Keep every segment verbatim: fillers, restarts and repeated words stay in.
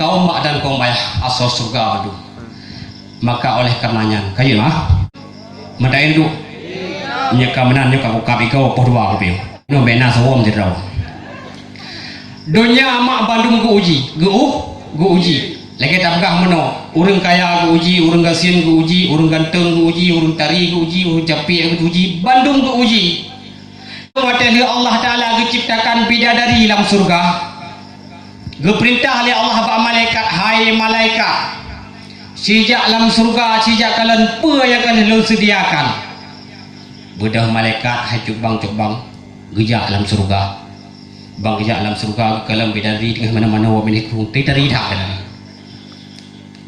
Kaum mak dan kaum ayah asoe syeuruga bandum. Maka oleh kareuna nyan, ka jeuet mah? Meudaén duek. Nyoe ka meunan, nyoe ka buka bigau poh dua kupiôh. Nyoe bèk na seuwom sidroe. Donya mak bandum geu-uji, geu-, geu-uji. Lagèe tapeugah meunoe, ureueng kaya geu-uji, ureueng gasien geu-uji, ureueng ganteng geu-uji, ureueng tari geu-uji, ureueng capiek geu-uji, bandum geu-uji. Watèe lheueh Allah Taala geuciptakan bidadari lam syeuruga, geupeurintah lé Allah bak malaikat, "Hai malaikat, sijak lam syeuruga, sijak kalon peue nyang ka lheueh lôn seudiakan." Beudôh malaikat hai cubang-cubang geujak lam syeuruga. Bang geujak lam syeuruga, geukalon bidadari teungoh manoe-manoe woe binéh krueng, teuh tari that.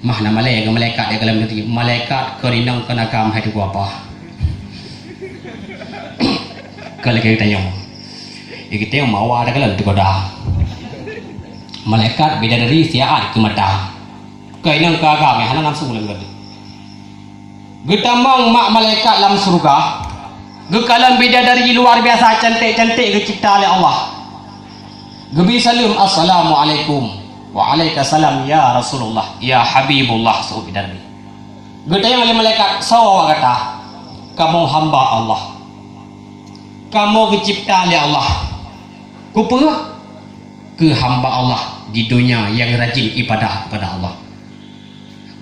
Mah na malèe keu malaikat di dalam neugeri. Malaikat keu inong keu nakam hai teungku apa. Keu lagèe tanyoe. Di kiténg mawa dah keulan teugoda. Malaikat bidadari siat keu mata. Keu inong keu agam hana nafsu lom tadi. Geutamong mak malaikat lam syeuruga. Geukalon bidadari luar biasa cantik-cantik geucipta lé Allah. Geubri saleuem, "Assalamualaikum." "Waalaikumsalam ya Rasulullah, ya Habibullah," seuôt bidadari. Geutanyong lé malaikat, "Soe awak gata?" "Kamoe hamba Allah. Kamoe geucipta lé Allah." "Keupeue?" "Keu hamba Allah di donya nyang rajin ibadah kepada Allah.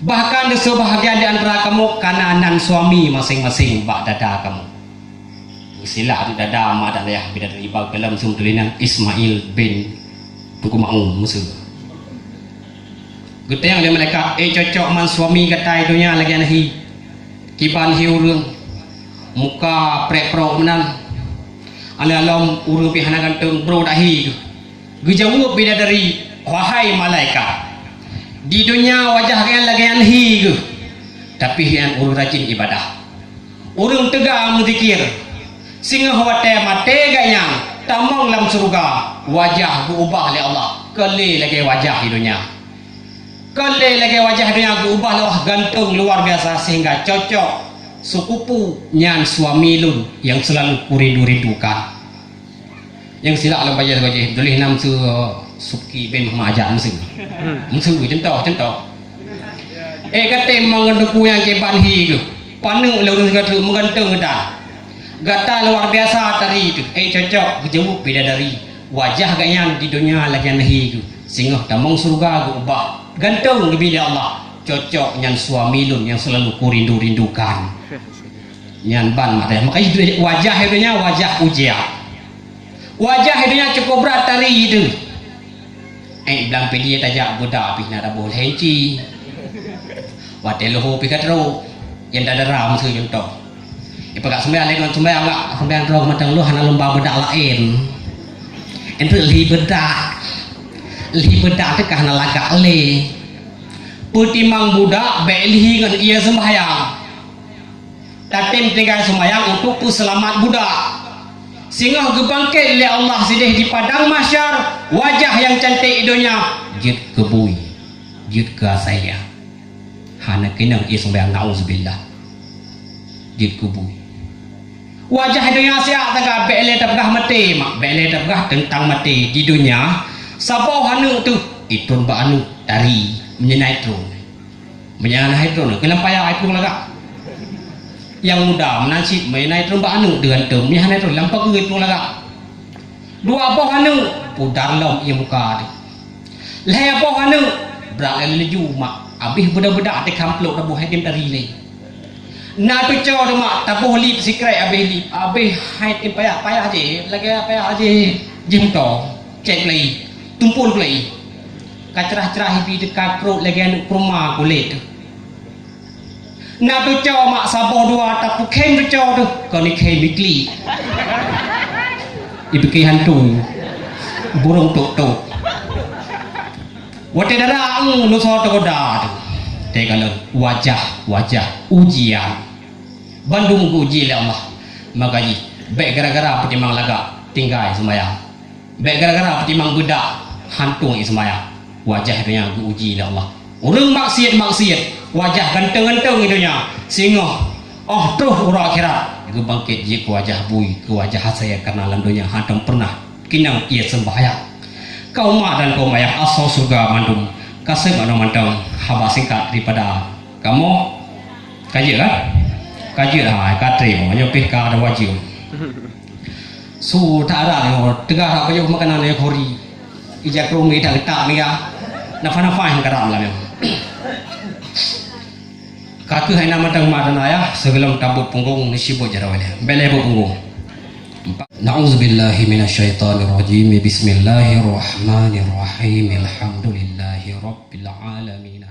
Bahkan di seubahagian di antara kamoe kana nan suami maséng-maséng bak dada kamoe." Geusilak di dada mak dan ayah bidadari bak dalam sum tulinan Ismail bin Teungku Ma'un Mesir. Geutanyong lé malaikat, "Eh, cocok man suami gata di donya lagèe nyan hi? Kiban hi ureueng, muka prek-prok meunan. Aneuk lom ureueng pih hana ganteng, bro dak hi." Geujaweueb bidadari, "Wahai malaikat, di donya wajah geuh nyan lagèe nyan hi geuh, tapi geuh nyan ureueng rajin ibadah. Ureueng teuga meuzikir, singoh watèe maté geuh nyan tamong lam syeuruga, wajah geuubah lé Allah, kon lé lagèe wajah di donya. Kon lé lagèe wajah di donya geuubah lé Allah, ganteng luar biasa sehingga cocok seukupu nyan suami lôn nyang seulalu kurindu-rindukan." Nyang silak lam bajèe-bajèe tuléh nam su Suki bin Muhammad Ajak Mesir. Mesir, contoh, contoh. Eh, katé mangat teungku nyang kiban hi geuh. Paneuk lé ureueng sigoe teuk meuganteng gata. Gata luar biasa tari teuh. Eh, cocok geujaweueb bidadari. Wajah geuh nyan di donya lagèe nyan hi geuh. Singoh tamong syeuruga geuubah. Ganteng geubri lé Allah. Cocok nyan suami lôn nyang seulalu kurindu-rindukan. Nyan ban mak ayah. Maka wajah di donya wajah ujian. Wajah di donya cukup brat tari teuh. Eh, blang pih tajak beudak pih na taboh lhèe inci. Watèe leuhô pih ka trok. Nyang dara-dara miseue contoh. Ipeugah sumbayang lé ngon sumbayang gak, sumbayang droe mantong lôn hana lôn ba beudak laén. Enteuk lhi beudak. Lhi beudak teuh ka hana lagak lé. Peutimang budak bèk lhi ngon ie sumbayang. Tatem tinggai seumayang untuk peuseulamat budak. Singoh geubangket lé Allah sideh di padang mahsyar, wajah nyang cantik di donya jeuet keu bui, jeuet keu asèe. Hana keunong ie seumayang, nauzubillah. Jeuet keu bui. Wajah di donya siat taga, bèk lé tapeugah maté, mak, bèk lé tapeugah teuntang maté. Di donya, saboh aneuk teuh, itron bak aneuk tari, meunyoe na itron. Meunyoe hana hai troh, keuneuk payah hai troh lagak. Nyang muda meunan cit, meunyoe hai troh bak aneuk teuh ganteng, meunyoe hana hai troh lam pageue troh lagak. Dua boh aneuk, pudar lom ie muka teuh. Lhèe boh aneuk, brat lé laju mak, abéh beudak-beudak teuh kamplok taboh hai tem tari lé. Na teucok teuh mak, taboh lip sikrek abéh lip, abéh hai tem payah-payah jih, lagèe payah jih, jih meuto, cèk peulai, tumpul peulai. Ka cerah-cerah ibi teuka krot lagèe aneuk kurma kulét. Na teucok mak saboh dua tapeukhém teucok teuh, kon ikhém iklik. Ipike hantu, burông tok-tok. Watèe dara angeuk nusoe teugoda teuh. Teuka lom wajah-wajah ujian. Bandum geuuji lé Allah. Maka jih, bèk gara-gara peutimang lagak tinggai seumayang. Bèk gara-gara peutimang beudak hantung ie seumayang. Wajah donya geuuji lé Allah. Ureueng maksiet-maksiet, wajah ganteng-ganteng di donya, singoh, oh, troh uroe akhirat, geubangket jeuet keu wajah bui, keu wajah hasé, kareuna lam donya hántom peureunah keunong ie seumbahyang. Kaum mak dan kaum ayah asoe syeuruga mandum, Ka seb mantong haba singkat daripada kamoe. Ka jeuet kan? Ka jeuet ha, ka treb. Nyoe pih ka ada wajib. Su tak ada nyoe, teungoh rak pajoh makanan nyoe khori. Ija krumi tak getak mega. Nafa-nafa yang kerap lah nyoe. Ka keuh hai nama tang mak dan ayah, sebelum tabut punggung ni sibuk jarawali. Beleh buet punggung. Na'udzubillahi minasyaitonirrajim. Bismillahirrahmanirrahim. Alhamdulillahirabbil alamin.